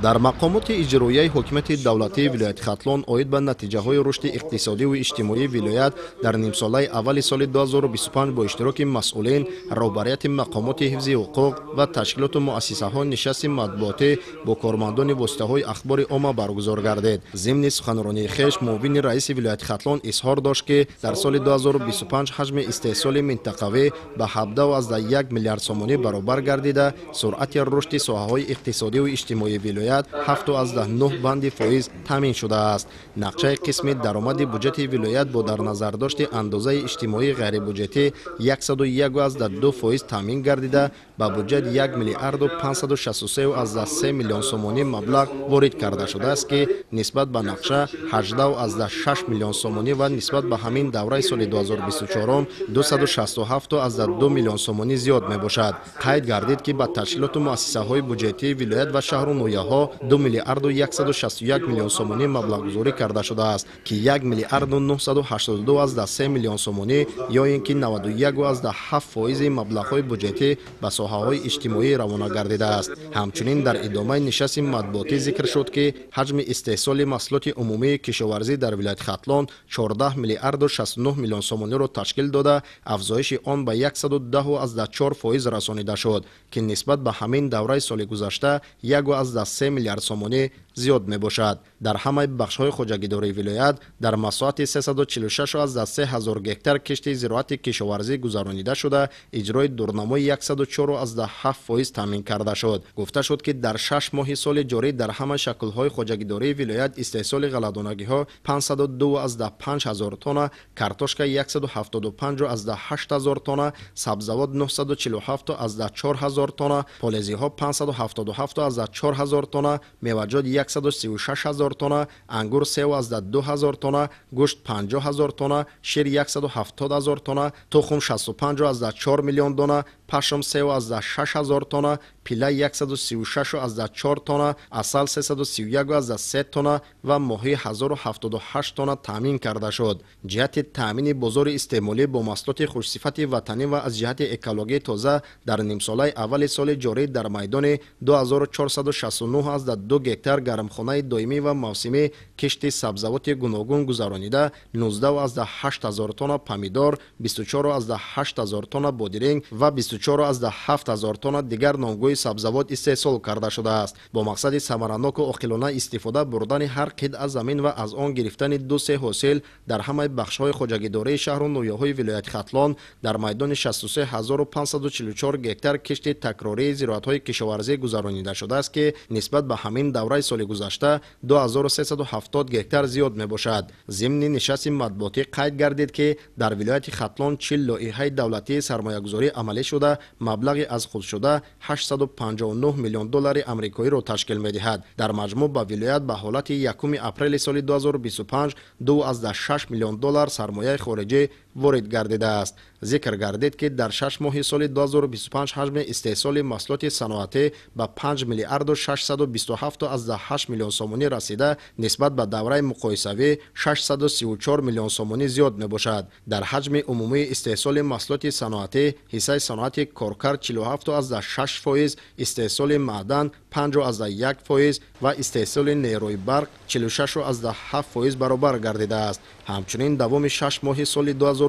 Дар мақомоти иҷроияи ҳокимияти давлатии вилояти Хатлон оид ба натиҷаҳои рушди иқтисодиву иҷтимоии вилоят дар нимсолаи аввали соли 2025 бо иштироки масъулин, роҳбарияти мақомоти ҳифзи ҳуқуқ ва ташкилоту муассисаҳо нишасти матбуотӣ бо кормандони воситаҳои ахбори омма баргузор гардид. Зимни суханронии хеш муовини раиси вилояти Хатлон изҳор дошт, ки дар соли 2025 ҳаҷми истеҳсоли минтақавӣ ба 17,1 миллиард сомонӣ баробар гардида, суръати рушди соҳаҳои иқтисодиву иҷтимоии вилоят 7,9 банди фоиз таъмин шудааст. Нақшаи қисми даромади буҷети вилоят бо дар назардошти андозаи иҷтимоии ғайрибуҷетӣ 101,2% таъмин гардида, ба буҷет 1 миллиарду 563,3 миллион сомонӣ маблағ ворид карда шудааст, ки нисбат ба нақша 18,6 миллион сомонӣ ва нисбат ба ҳамин давраи соли 2024 267,2 миллион сомонӣ зиёд мебошад. Қайд гардид, ки ба ташкилоту муассисаҳои буҷетии вилоят ва шаҳру ноҳияҳо 2 миллиарду 161 миллион сомонӣ маблағгузорӣ карда шудааст, ки 1 миллиарду 982,3 миллион сомонӣ ё ин ки 91,7% маблағҳои буҷетӣ ба соҳаҳои иҷтимоӣ равона гардидааст. Ҳамчунин дар идомаи нишасти матбуотӣ зикр шуд, ки ҳаҷми истеҳсоли маҳсулоти умумии кишоварзӣ дар вилояти Хатлон 14 миллиарду 69 миллион сомониро ташкил дода, афзоиши он ба 110,4% расонида шуд, ки нисбат ба ҳамин давраи соли гузашта 1,3 миллиард сомонӣ зиёд мебошад. Дар ҳамаи бахшҳои хоҷагидории вилоят дар масоҳати 346,3 ҳазор гектар кишти зироати кишоварзӣ гузаронида шуда, иҷрои дурнамои 104,7% таъмин карда шуд. Гуфта шуд, ки дар 6 моҳи соли ҷорӣ дар ҳама шаклҳои хоҷагидории вилоят истеҳсоли ғалладонагиҳо 502,5 ҳазор тонна, картошка 175,8 ҳазор тонна, сабзавот 947,4 ҳазор тонна, полезиҳо 577,4 ҳазор тонна, меваҷот 136 ҳазор тонна, ангур 3,2 ҳазор тонна, гӯшт 50 ҳазор тонна, шир 170 ҳазор тонна, тухм 65,4 миллион дона, пашм 3,6 ҳазор тонна, пила 136,4 тонна, асал 331,3 тонна ва моҳӣ 1078 тонна таъмин карда шуд. Ҷиҳати таъмини бозори истеъмолӣ бо маҳсулоти хушсифати ватанӣ ва аз ҷиҳати экологӣ тоза дар нимсолаи аввали соли ҷорӣ дар майдони 2469,2 гектар гармхонаи доимӣ ва мавсимӣ кишти сабзавоти гуногун гузаронида, 19,8 ҳазор тонна помидор, 24,8 ҳазор тонна бодиринг ва 24,7 ҳазор тонна дигар номгӯи сабзавот истеҳсол карда шудааст. Бо мақсади самараноку оқилона истифода бурдани ҳар қитъа замин ва аз он гирифтани ду-се ҳосил дар ҳамаи бахшҳои хоҷагидории шаҳру ноҳияҳои вилояти Хатлон дар майдони 63544 гектар кишти такрории зироатҳои кишоварзӣ гузаронида шудааст, ки нисбат ба ҳамин давраи соли гузашта 2370 гектар зиёд мебошад. Зимни нишасти матбуотӣ қайд гардид, ки дар вилояти Хатлон 40 лоиҳаи давлатии сармоягузорӣ амалӣ шуда, маблағи аз худшуда 859 миллион доллари амрикоиро ташкил медиҳад. Дар маҷмӯъ ба вилоят ба ҳолати 1 апрели соли 2025 2,6 миллион доллар сармояи хориҷӣ ворид гардидааст. Зикр гардид, ки дар 6 моҳи соли 2025 ҳаҷми истеҳсоли маҳсулоти саноатӣ ба 5 миллиарду 627,8 миллион сомонӣ расида, нисбат ба давраи муқоисавӣ 634 миллион сомонӣ зиёд мебошад. Дар ҳаҷми умумии истеҳсоли маҳсулоти саноатӣ ҳиссаи саноати коркард 47,6%, истеҳсоли маъдан 5,1% ва истеҳсоли нерӯи барқ 46,7% баробар гардидааст. Ҳамчунин давоми 6 моҳи соли 2025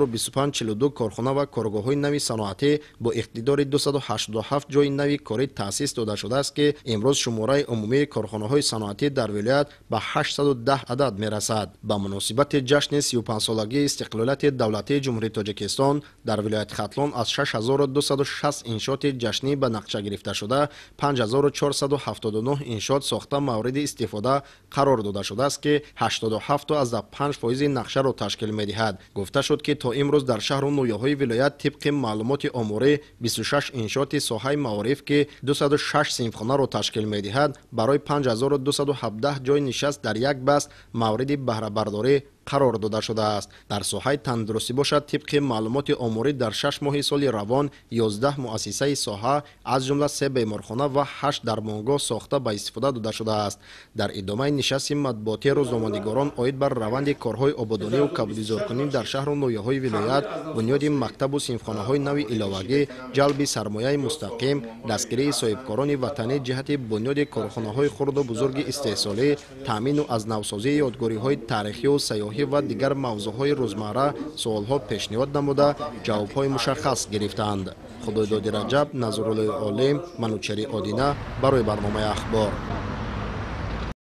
42 корхона ва коргоҳҳои нави саноатӣ бо иқтидори 287 ҷойи нави корӣ таъсис дода шудааст, ки имрӯз шумораи умумии корхонаҳои саноатӣ дар вилоят ба 810 адад мерасад. Ба муносибати ҷашни 35-солагии истиқлолияти давлатии Ҷумҳурии Тоҷикистон дар вилояти Хатлон аз 6260 иншооти ҷашнӣ ба нақша гирифта шуда, 5479 иншоот сохта мавриди истифода қарор дода шудааст, ки 87,5% нақшаро ташкил медиҳад. Гуфта шуд, ки то имрӯз дар шаҳру ноҳияҳои вилоят тибқи маълумоти оморӣ 26 иншооти соҳаи маориф, ки 206 синфхонаро ташкил медиҳад, барои 5217 ҷойи нишаст дар як баст мавриди баҳрабардорӣ Қарор дода шудааст. Дар соҳаи тандурустӣ бошад, тибқи маълумоти оморӣ, дар 6 моҳи соли равон 11 муассисаи соҳа, аз ҷумла се беморхона ва ҳашт дармонгоҳ сохта ба истифода дода шудааст. Дар идомаи нишасти матбуотӣ рӯзноманигорон оид бар раванди корҳои ободонию кабудизоркунӣ дар шаҳру ноҳияҳои вилоят, бунёди мактабу синфхонаҳои нави иловагӣ, ҷалби сармояи мустақим, дастгирии соҳибкорони ватанӣ ҷиҳати бунёди корхонаҳои хурду бузурги истеҳсолӣ, таъмину аз навсозии ёдгориҳои таърихию сайёҳӣ ва дигар мавзӯъҳои рӯзмарра суолҳо пешниҳод намуда, ҷавобҳои мушаххас гирифтанд. Худойдоди Раҷаб, Назруллои Олим, Манучери Одина барои барномаи «Ахбор».